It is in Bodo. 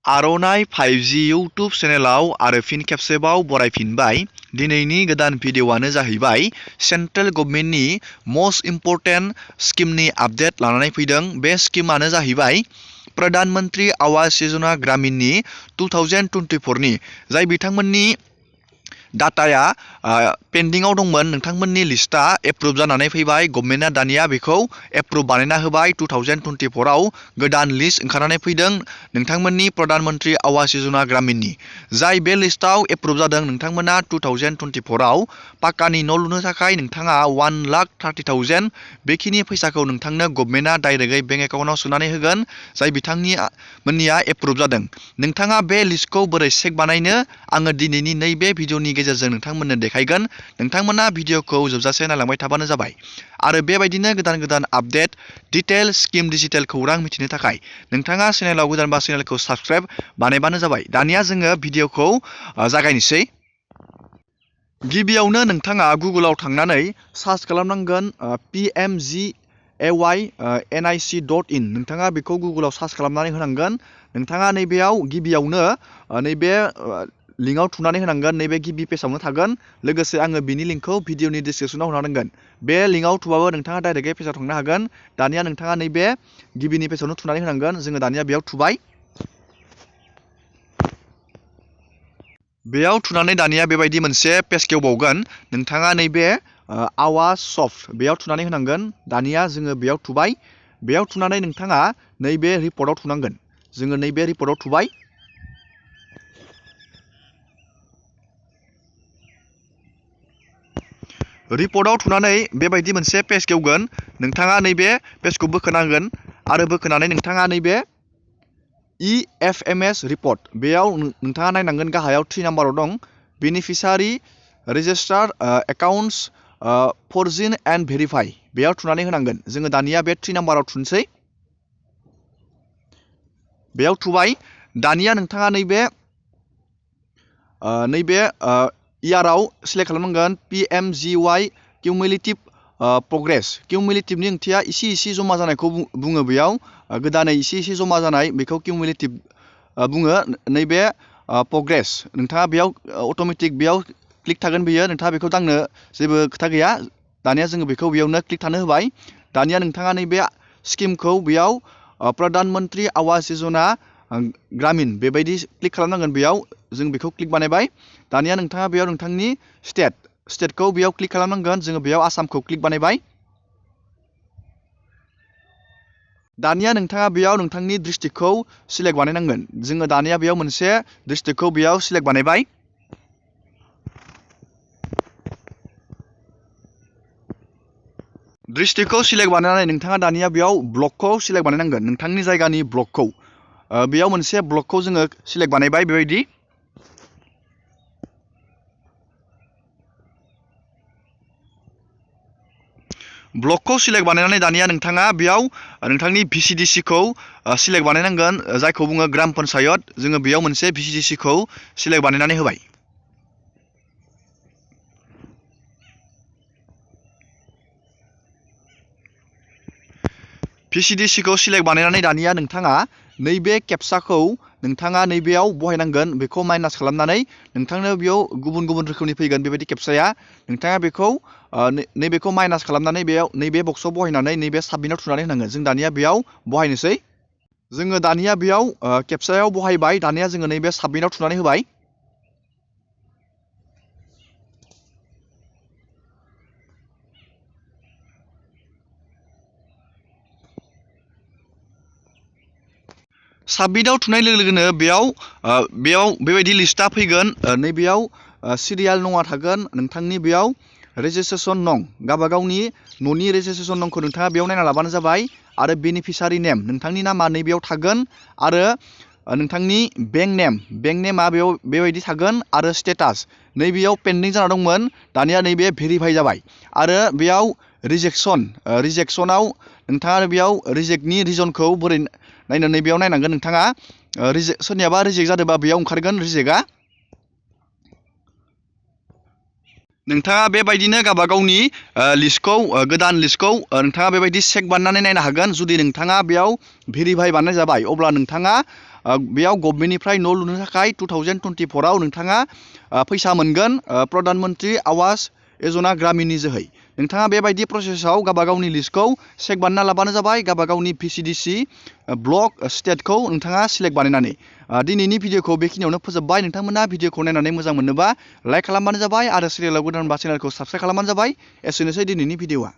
आर'नाइ 5G इउटुब चेनेलाव आरो फिन खेबसेबाव बरायफिनबाय। दिनैनि गोदान भिडिअ'आनो जाहैबाय सेन्ट्रेल गभर्नमेन्टनि मस्ट इम्परटेन्ट स्किमनि आपडेट लानानै फैदों। बे स्किमानो जाहैबाय प्रधान मंत्री आवास योजना ग्रामीणनि 2024 नि जाय बिथांमोननि डाटाया पेन्डिंआव दंमोन। नोंथांमोननि लिस्टआ एप्रुभ जानानै फैबाय। गभर्नमेन्टआ दानिया बेखौ एप्रुभ बानायना होबाय। 2024 आव गोदान लिस्ट ओंखारनानै फैदों नोंथांमोननि प्रधान मंत्री आवास योजना ग्रामीणनि। जाय बे लिस्टआव एप्रुभ जादों नोंथांमोना 2024 आव पाक्कानि न' लुनो थाखाय नोंथाङा 1,30,000 बेखिनि फैसाखौ नोंथांनो गभर्नमेन्टआ डाइरेक्टयै बेंक एकाउन्टआव सोनानै होगोन जाय बिथांमोननिया एप्रुभ जादों। नोंथाङा बे लिस्टखौ बोरै चेक बानायनो आङो दिनैनि नैबे भिडिअनि गेजेरजों नोंथांमोननो देखायगोन। नोंथांमोना भिडिअखौ जोबजासे नायलांबाय थाबानो जाबाय। आरो बेबायदिनो गोदान गोदान आपडेट डिटेल स्किम डिजिटेल खौरां मिथिनो थाखाय नोंथाङा चेनेलाव गोदानबा चेनेलखौ साबस्क्राइब बानायबानो जाबाय। दानिया जोङो भिडिअखौ जागायनोसै। गिबियावनो नोंथाङा गुगोलाव थांनानै सार्च खालामनांगोन PMGAY.NIC.in। नोंथाङा बेखौ गुगोलाव सार्च खालामनानै होनांगोन। नोंथाङा नैबेयाव गिबियावनो नैबे लिंकआव थुनानै होनांगोन। नैबे गिबि पेजावनो थागोन। लोगोसे आङो बिनि लिंकखौ भिडिअनि डिसक्रिपसनाव होनांगोन। बे लिंकआव थुबाबो नोंथाङा डाइरेक्टयै पेजाव थांनो हागोन। दानिया नोंथाङा नैबे गिबिनि पेजावनो थुनानै होनांगोन। जोङो दानिया बेयाव थुबाय। बेयाव थुनानै दानिया बेबायदि मोनसे पेज खेवबावगोन। नोंथाङा नैबे आवास सफ्ट बेयाव थुनानै होनांगोन। दानिया जोङो बेयाव थुबाय। बेयाव थुनानै नोंथाङा नैबे रिपर्टआव थुनांगोन। जोङो नैबे रिपर्टआव थुबाय। रिपर्टआव थुनानै बेबायदि मोनसे पेज खेवगोन। नोंथाङा नैबे पेजखौ बोखोनांगोन आरो बोखोनानै नोंथाङा नैबे EFMS रिपर्ट बेयाव नोंथाङा नायनांगोन। गाहायाव 3 नाम्बाराव दं beneficiary register accounts फरजिन and verify बेयाव थुनानै होनांगोन। जोङो दानिया बे 3 नाम्बाराव थुनोसै। बेयाव थुबाय। दानिया नोंथाङा नैबे इयाराव सिलेक्ट खालामनांगोन PMGY किउमुलेटिभ प्रग्रेस। किउमुलेटिभनि ओंथिया इसे जमा जानायखौ बुङो। बेयाव गोदानै इसे जमा जानाय बेखौ किउमुलेटिभ बुङो। नैबे प्रग्रेस नोंथाङा बेयाव अट'मेटिक बेयाव क्लिक थागोन। बेयो नोंथाङा बेखौ दांनो जेबो खोथा गैया। दानिया जोङो बेखौ बेयावनो क्लिक थानो होबाय। दानिया नोंथाङा नैबे स्किमखौ बेयाव प्रधान मंत्री आवास योजना ग्रामीण बेबायदि क्लिक खालामनांगोन। बेयाव जों बेखौ क्लिक बानायबाय। दानिया नोंथाङा बेयाव नोंथांनि स्टेटखौ बेयाव क्लिक खालामनांगोन। जोङो बेयाव आसामखौ क्लिक बानायबाय। दानिया नोंथाङा बेयाव नोंथांनि डिस्ट्रिक्टखौ सिलेक्ट बानायनांगोन। जोङो दानिया बेयाव मोनसे डिस्ट्रिक्टखौ बेयाव सिलेक्ट बानायबाय। डिस्ट्रिक्टखौ सिलेक्ट बानायनानै नोंथाङा दानिया बेयाव ब्लकखौ सिलेक्ट बानायनांगोन। नोंथांनि जायगानि ब्लकखौ बेयाव मोनसे ब्लकखौ जोङो सिलेक्ट बानायबाय। बेबायदि ब्लकखौ सिलेक्ट बानायनानै दानिया नोंथाङा बेयाव नोंथांनि VCDCखौ सिलेक्ट बानायनांगोन जायखौ बुङो ग्राम पन्सायत। जोङो बेयाव मोनसे VCDCखौ सिलेक्ट बानायनानै होबाय। VCDCखौ सिलेक्ट बानायनानै दानिया नोंथाङा नैबे केपसाखौ नोंथाङा नैबेयाव बहायनांगोन। बेखौ माइनास खालामनानै नोंथांनो बेयाव गुबुन गुबुन रोखोमनि फैगोन बेबायदि केपसाया। नोंथाङा बेखौ नैबेखौ माइनास खालामनानै बेयाव नैबे बक्सआव बहायनानै नैबे साबमिटआव थुनानै होनांगोन। जों दानिया बेयाव बहायनोसै। जोङो दानिया बेयाव केपसायाव बहायबाय। दानिया जोङो नैबे साबमिटआव थुनानै होबाय। साबमिटआव थुनाय लोगो लोगोनो बेयाव बेबायदि लिस्टआ फैगोन। नैबेयाव सिरियाल नङा थागोन। नोंथांनि बेयाव रेजिस्ट्रेसन नं गावबागावनि न'नि रेजिस्ट्रेसन नंखौ नोंथाङा बेयाव नायना लाबानो जाबाय। आरो बेनिफिसारि नेम नोंथांनि नामा नैबेयाव थागोन। आरो नोंथांनि बेंक नेमा बेयाव बेबायदि थागोन। आरो स्टेटास नैबेयाव पेन्डिं जाना दंमोन दानिया नैबे भेरिफाइ जाबाय। आरो बेयाव रिजेक्सनाव नोंथाङा बेयाव रिजेक्टनि रिजनखौ बोरै नायनो नैबेयाव नायनांगोन। नोंथाङा सोरनियाबा रिजेक्ट जादोंबा बेयाव ओंखारगोन रिजेक्टआ। नोंथाङा बेबायदिनो गावबागावनि गोदान लिस्टखौ नोंथाङा बेबायदि चेक बानायनानै नायनो हागोन। जुदि नोंथाङा बेयाव भेरिफाइ बानाय जाबाय अब्ला नोंथाङा बेयाव गभर्नमेन्टनिफ्राय न' लुनो थाखाय 2024आव नोंथाङा फैसा मोनगोन प्रधान मन्त्रि आवास योजना ग्रामीणनि जोहै। नोंथाङा बेबायदि प्रसेसआव गावबा गावनि लिस्टखौ चेक बानायना लाबानो जाबाय, गावबा गावनि PCDC ब्लक स्टेटखौ नोंथाङा सिलेक्ट बानायनानै। दिनैनि भिडिअखौ बेखिनियावनो फोजोबबाय। नोंथांमोना भिडिअखौ नायनानै मोजां मोनोबा लाइक खालामबानो जाबाय आरो चेनेलाव गोदानबा चेनेलखौ साबस्क्राइब खालामबानो जाबाय। एसेनोसै दिनैनि भिडिअआ।